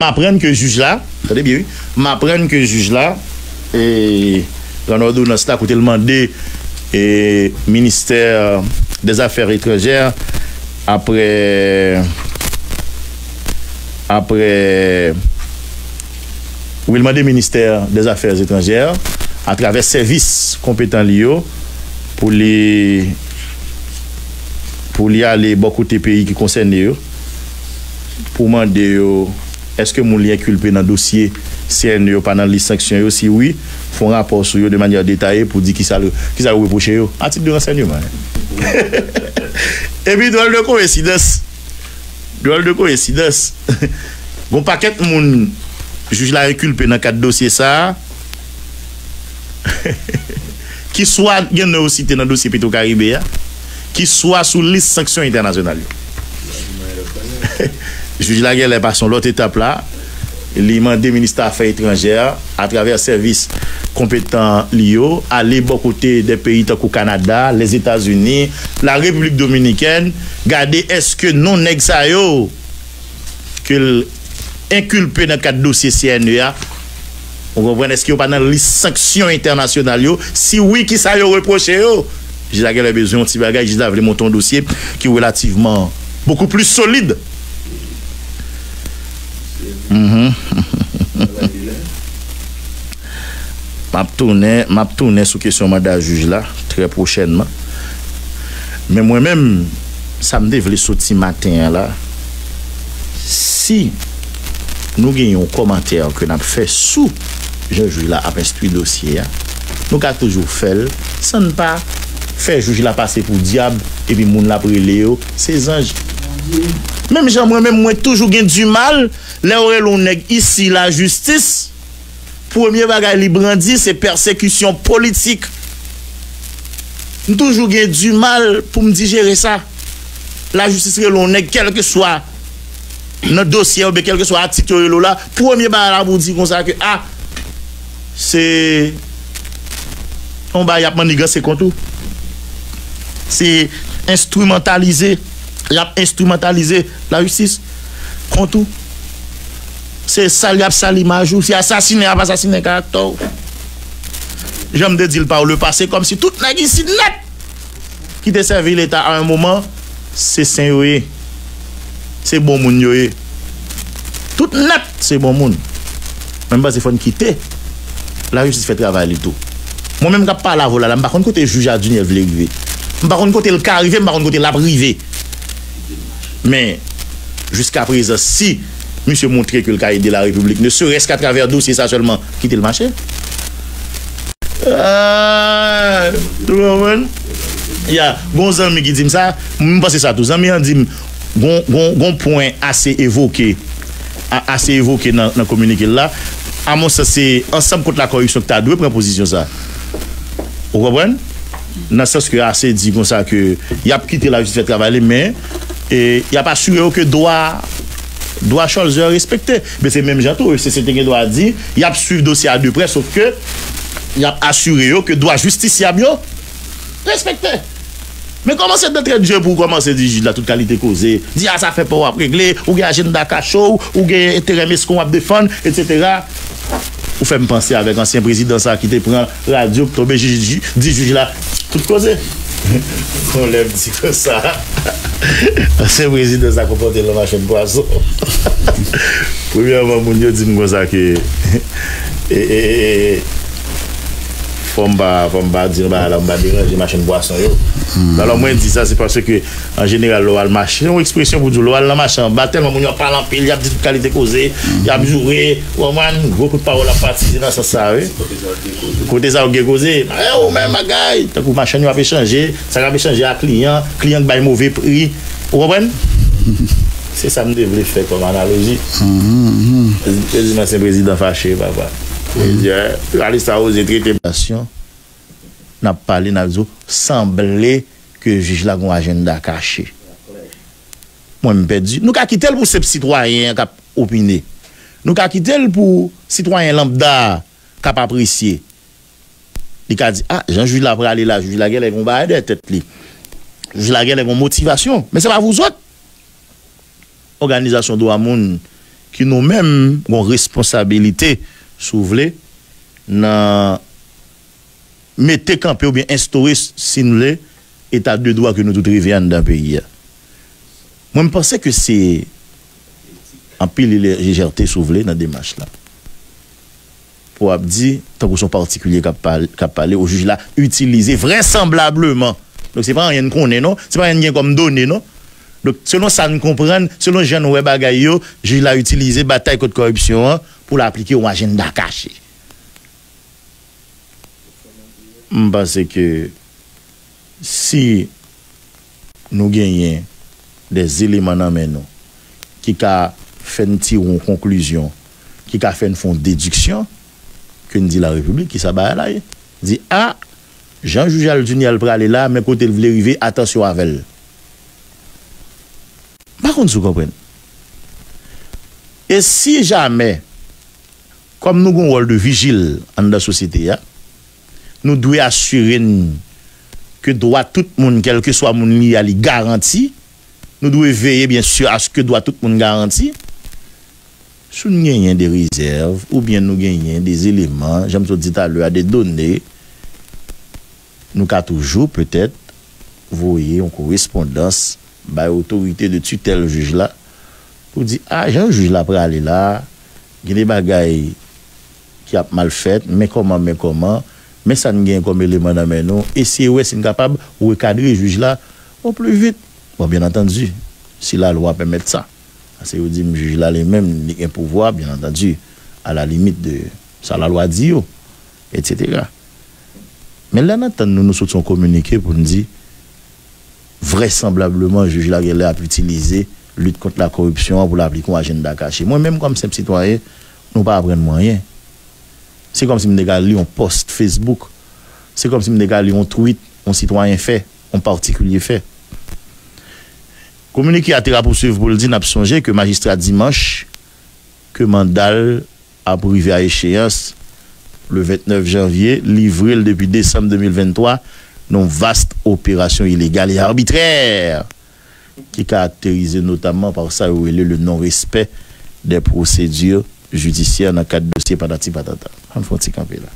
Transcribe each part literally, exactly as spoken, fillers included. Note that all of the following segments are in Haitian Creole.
aprann ke jij la, tande byen wi, m aprann ke jij la, e, rann òdonans la kote l mande, e, ministè dè zafè etranjè, apre, apre, wi, l mande ministè dè zafè etranjè, atravè sèvis konpetan li yo, pou li, pou li ale bò kote peyi ki konsène yo, pou mande yo, èske moun li enkilpe nan dosye C N E yo pa nan lis sanksyon yo? Si wi, fè yon rapò sou yo de manyè detaye pou di kisa l, kisa yo repwoche yo. A tit de ransèyman. Epi, dwòl de koyensidans, dwòl de koyensidans, gon pakèt moun jij la enkilpe nan kad dosye sa a, ki swa gen non yo site nan dosye Petro Caribe a, ki swa sou lis sanksyon entènasyonal yo. Jij la genlè pase yon lòt etap la, li mande minis afè etranjè, atravè sèvis konpetan li yo, ale bò kote de peyi tankou Kanada, Lèzetazini, la Repiblik Dominikèn, gade èske non nèg sa yo ke l enkilpe nan kad dosye C N E a, ou konprann, èske yo pa nan lis sanksyon entènasyonal yo? Si wi, kisa yo repwoche yo? Jij la genlè bezwen yon ti bagay, jij la vle monte yon dosye ki relativman beaucoup plus solide. Mhm. M ap tounen, m ap tounen sou kesyon manda jij la trè pwochènman. Men mwen menm, sa m te vle soti maten an la, si nou gen yon kòmantè ke n ap fè sou jan jij la ap enstwi dosye a, nou ka toujou fè l san n pa fè jij la pase pou dyab, epi moun l ap rele yo se zanj. Menm jan mwen menm, mwen toujou gen dimal lè yo rele yon nèg isi lajistis, premye bagay li brandi se pèsekisyon politik. M toujou gen dimal pou m dijere sa. Lajistis rele yon nèg, kèlkeswa nan dosye oubyen kèlkeswa a tit yo rele w la, premye bagay la pou w di konsa ke, a, se yon bagay y ap manniganse kont ou. Se enstrimantalize, y ap enstrimantalize lajistis kont ou. Se sal y ap sal imaj ou, se asasinen y ap asasinen karaktè w. Jan m te di l pa w le pase, kòmsi tout nèg isit nèt ki te sèvi Leta a yon moman, se sen yo ye. Se bon moun yo ye. Tout nèt se bon moun. Men m panse fò n kite lajistis fè travay li tou. Mwen menm k ap pale avè w la, la, m pa konn kote jij Adjinèv vle rive. M pa konn kote l ka rive, m pa konn kote l ap rive. Men, jiskaprezan, si misye montre ke l ka ede larepiblik, ne serait-ce qu'à travers dosye sa sèlman, kite l mache. Ah, ou konprann? Ya, gon zanmi ki di m sa, m panse sa tou. Zanmi an di m, gon, gon, gon pwen ase evoke, a- ase evoke nan, nan kominike l la. A mon sans, se ansanm kont la koripsyon ki ta dwe pran pozisyon sa. Ou konprann? Nan sans ke ase di konsa ke y ap kite lajistis fè travay li, men, e, y ap asire yo ke dwa, dwa Cholzer respekte. Men se menm jan tou, E C C te gen dwa di, y ap swiv dosye a de prè, sof ke y ap asire yo ke dwa jistisyab yo respekte. Men kòmanse dantre dye pou w kòmanse di jij la tout kalite koze, di a zafè pa w ap regle, ou gen ajanda kache w, ou gen enterè mesken w ap defann, etsetera. Ou fè m panse avèk ansyen prezidan sa ki te pran radyo, k tonbe jij, jij, di jij la tout koze. Yon lè m di konsa, ansyen prezidan sa konpòte l nan machann pwason. Premyèman, moun yo di m konsa ke, e, e, e, e, fò m pa, fò m pa di yon bagay la, m pa deranje machann pwason yo. Alò, mwen di sa, se paske an jeneral, lè w al mache, se yon ekspresyon pou di w, lè w al nan mache anba, tèlman moun yo ap pale anpil, y ap di tout kalite koze, y ap joure, w konprann, gwo kout pawòl ap pati, se nan sans sa, wi. Kote sa yo gen koze, e ou menm bagay, tankou machann yo ap echanje, sa k ap echanje a kliyan, kliyan k bay move pri, ou konprann? Se sa m te vle fè kòm analoji. Prezidan, se prezidan fache, papa. Prezidan, jounalist sa oze trete m. N ap pale, n ap di w, sanble ke jij la gen yon ajanda kache. Mwen, m pèdi. Nou ka kite l pou senp sitwayen an k ap opine. Nou ka kite l pou sitwayen lanbda a k ap apresye. Li ka di, a, jan jij la prale la, jij la genlè gen yon bagay dèyè tèt li. Jij la genlè gen yon motivasyon. Men se pa pou zòt. Òganizasyon dwa moun ki nou menm gon responsabilite, si w vle, nan mete kanpe oubyen enstore, si n vle, eta de dwa ke nou tout reve anndan peyi a. Mwen, m panse ke se anpil lejète, si w vle, nan demach la. Pou w ap di, tankou se yon patikilye k ap pale, k ap pale, ou jij la itilize vrèsanblableman. Donk, se pa anyen n konnen, non. Se pa anyen n gen kòm done, non. Donk, selon sa n konprann, selon jan n wè bagay yo, jij la itilize batay kont kòripsyon an pou l aplike yon ajanda kache. M panse ke si nou genyen de eleman nan men nou ki ka fè n tire yon konklizyon, ki ka fè n fè yon dediksyon, ke n di larepiblik kisa bagay la ye. Di, a, jan jij Alduniel prale la, men kote l vle rive, atansyon avè l. M pa konn si w konprann. E si jamè, kòm nou gen yon wòl de vijil anndan sosyete a, nou dwe asire n ke dwa tout moun, kèlkeswa moun li ye a, li garanti. Nou dwe veye, byen si, aske dwa tout moun garanti. Si n genyen de rezèv, oubyen nou genyen de eleman, jan m sot di talè a, de done, nou ka toujou, petèt, voye yon korespondans bay otorite de titèl jij la pou di, a, jan jij la prale la, gen de bagay ki ap mal fèt, men kòman, men kòman, men sa n gen kòm eleman nan men nou, eseye wè si n kapab rekadre jij la o pli vit. Bon, byen antandi, si lalwa pèmèt sa. Paske yo di m jij la li menm, li gen pouvwa, byen antandi, à la limite de sa lalwa di yo, etsetera. Men lè n ap tann nou, nou sot yon kominike pou n di, vrèsanblableman, jij la genlè ap itilize lit kont lakoripsyon an pou l aplike yon ajanda kache. Mwen menm, kòm senp sitwayen, nou pa aprann mwen anyen. Se kòmsi m te ka li yon pòs Facebook. Se kòmsi m te ka li yon tweet yon sitwayen fè, yon patikilye fè. Kominike a te rapousuiv pou l di, n ap sonje ke majistra Dimanche, ke manda l ap rive a echeyans le vennèf janvye, livre l depi desanm de mil venntwa nan yon vast operasyon ilegal e arbitrè ki karakterize notamman pa sa yo rele le non-respect des procédures judiciaires nan kad dosye patati patata. Ann fè yon ti kanpe la.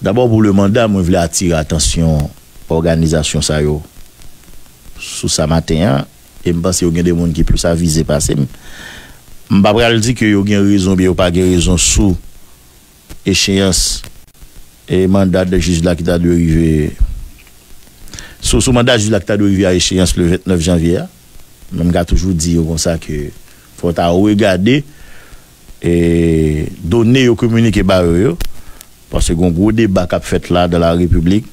Dabò, pou le manda, mwen vle atire atansyon òganizasyon sa yo sou sa maten an, e m panse yo gen de moun ki plis avize pase m. M pa pral di ke yo gen rezon oubyen yo pa gen rezon sou echeyans e manda de jij la ki ta dwe rive, sou, sou manda jij la ki ta dwe rive a echeyans le vennèf janvye a. Men m ka toujou di yo konsa ke fò w ta regade e done yo kominike ba yo yo, paske gen yon gwo deba k ap fèt la dans la République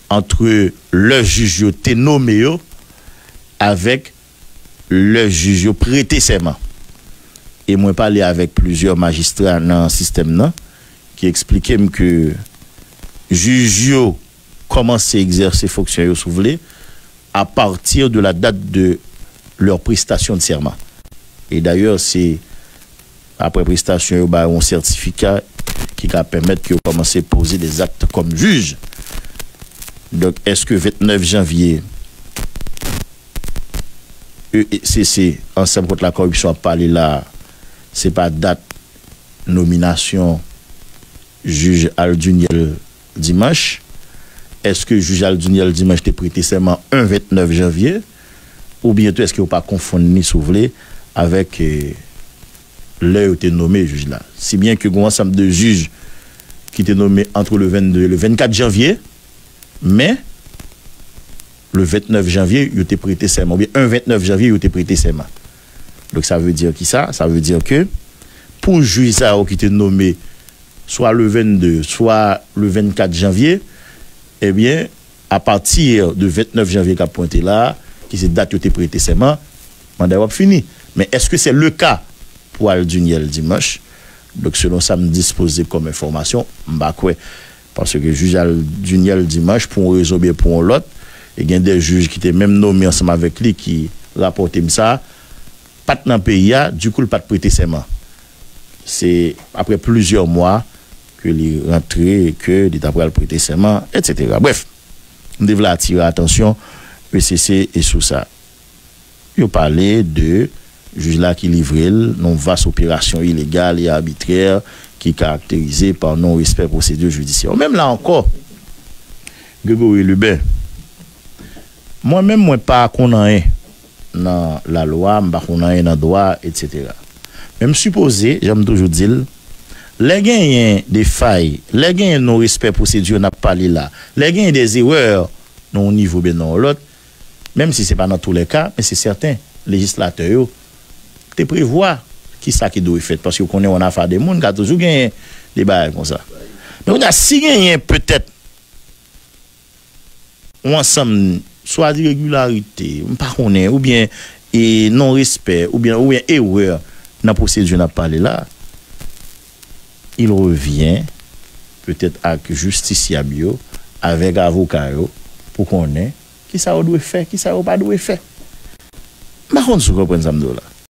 entre lè jij yo te nome yo avèk lè jij yo prete sèman. E mwen pale avèk plizyè majistra nan sistèm nan ki eksplike m ke jij yo kòmanse egzèse fonksyon yo, si w vle, à partir de la date de leur prestation de serment. E dayè, se apre prestasyon yo ba yo yon sètifika ki ka pèmèt ke yo kòmanse poze des actes comme juge. Donk, èske vennèf janvye, E E C C, Ansanm Kont Lakoripsyon ap pale la, se pa dat nominasyon jij Alduniel Dimanche? Èske jij Alduniel Dimanche te prete sèman yon vennèf janvye? Oubyen tou, èske yo pa konfonn li, si w vle, avèk, eh, lè yo te nome jij la? Si byen ke gen yon ansanm de jij ki te nome antre le vennde e le vennkat janvye, men, le vennèf janvye, yo te prete sèman, oubyen yon vennèf janvye, yo te prete sèman. Donk, sa vle di ki sa? Sa vle di ke pou jij sa yo ki te nome swa le vennde, swa le vennkat janvye, ebyen, apati de vennèf janvye k ap pwente la, ki se dat yo te prete sèman, manda yo ap fini. Men èske se le ka pou Alduniel Dimanche? Donk, selon sa m dispoze kòm enfòmasyon, m pa kwè. Paske jij Alduniel Dimanche, pou yon rezon oubyen pou yon lòt, e gen de jij ki te menm nome ansanm avèk li ki rapòte m sa, pa t nan peyi a, dikou l pa t prete sèman. Se apre plizyè mwa ke li rantre e ke li ta pral prete sèman, etsetera. Brèf, m te vle atire atansyon E C C e sou sa. Yo pale de jij la ki livre l nan yon vas operasyon ilegal e abitrè ki karakterize pa non respè pwosedi jidisyè. Menm la ankò, Gregory Lubin, mwen menm mwen pa konn anyen nan lalwa, m pa konn anyen nan dwa, etsetera. Men m sipoze, jan m toujou di l, lè genyen de fay, lè genyen non respè pwosedi n ap pale la, lè genyen de erè nan yon nivo oubyen nan yon lòt, menm si se pa nan tou lè ka, men se sèten, lejislatè yo te prevwa kisa ki dwe fèt, paske w konnen yon afa de moun ka toujou genyen de bagay konsa. Men kounye a, si genyen petèt yon ansanm swa iregilarite, m pa konnen, oubyen e non respè, oubyen oubyen erè nan pwosedi n ap pale la, il revient petèt ak jistisyab yo, avèk avoka yo, pou konnen kisa yo dwe fè, kisa yo pa dwe fè. M pa konn si w konprann sa m di w la.